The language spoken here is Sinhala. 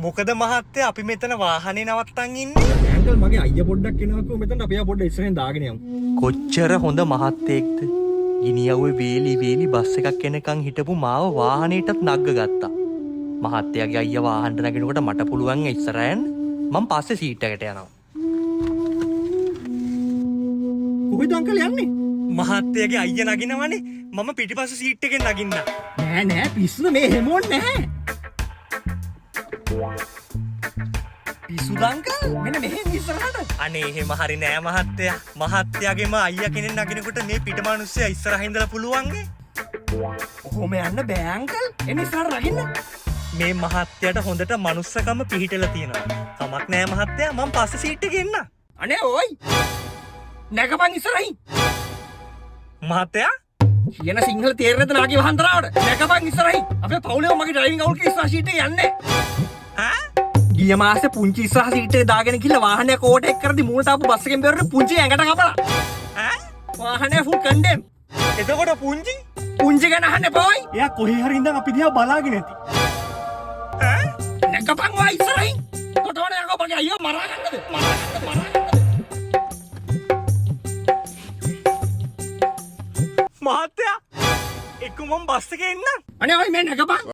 මොකද මහත්තයා අපි මෙතන වාහනේ නවත්තන් ඉන්නේ? ඇන්කල් මගේ අයියා පොඩ්ඩක් එනවා කිව්ව මෙතනට අපි ආ පොඩ්ඩක් ඉස්සරහින් දාගෙන යමු. කොච්චර හොඳ මහත්තයෙක්ද. ගිනියව්වේ වේලි වේලි බස් එකක් එනකන් හිටපු මාව වාහනේටත් නග්ග ගත්තා. මහත්තයාගේ අයියා වාහනට නගිනකොට මට පුළුවන් ඉස්සරහ යන්න. මං පස්සේ සීට් එකට යනවා. කොහෙද අංකල් යන්නේ? මහත්තයාගේ අයියා නගිනවනේ. මම පිටිපස්ස සීට් එකෙන් නගින්න. නෑ නෑ පිස්සුද මේ එහෙම ඕනේ නැහැ. පිස්සුද අංකල්? මෙන්න මෙහෙන් ඉස්සරහට. අනේ එහෙම හරි නෑ මහත්තයා. මහත්තයාගේම අයියා කෙනෙක් නගිනකොට මේ පිට මිනිස්සයා ඉස්සරහින් ඉඳලා පුළුවන්ගේ. ඔහොම යන්න බෑ අංකල්. එන්න ඉස්සරහට නගින්න. මේ මහත්තයාට හොඳට මනුස්සකම පිහිටලා තියෙනවා. කමක් නෑ මහත්තයා, මං පස්සේ සීට් එකේ එන්න. අනේ ඔයි. නැගපන් ඉස්සරහින්. මහත්තයා කියන සිංහල තේරෙන්නේ නැද නාගේ වහන්තරාවට? නැගපන් ඉස්සරහින්. අපේ පවුලේ මගේ ඩ්‍රයිවිං අවුල් කියලා ඉස්සරහ සීට් එකේ යන්නේ. ඈ ගිය මාසේ පුංචි ඉස්සරහ සීට් එකේ දාගෙන ගිහලා වාහනයක් ඕවර්ටේක් කරද්දි මූණට ආපු බස් එකෙන් බැලුවේ පුංචි ඇඟට කපලා. ඈ වාහනය ෆුල් කන්ඩෙම්. එතකොට පුංචි පුංචි ගැන අහන්න එපා ඔයි. එයා කොහේ හරි ඉඳන් අපි දිහා බලාගෙන ඇති. ඈ නැගපන් ඔයා ඉස්සරහින්. තොටවන යකෝ මගේ අයියෝ මරා ගන්නද? මරා ගන්නද? මරා ගන්නද? මහත්තයා එක්ක මං බස් එකේ එන්නම්. අනේ ඔයි මේ නැගපන්.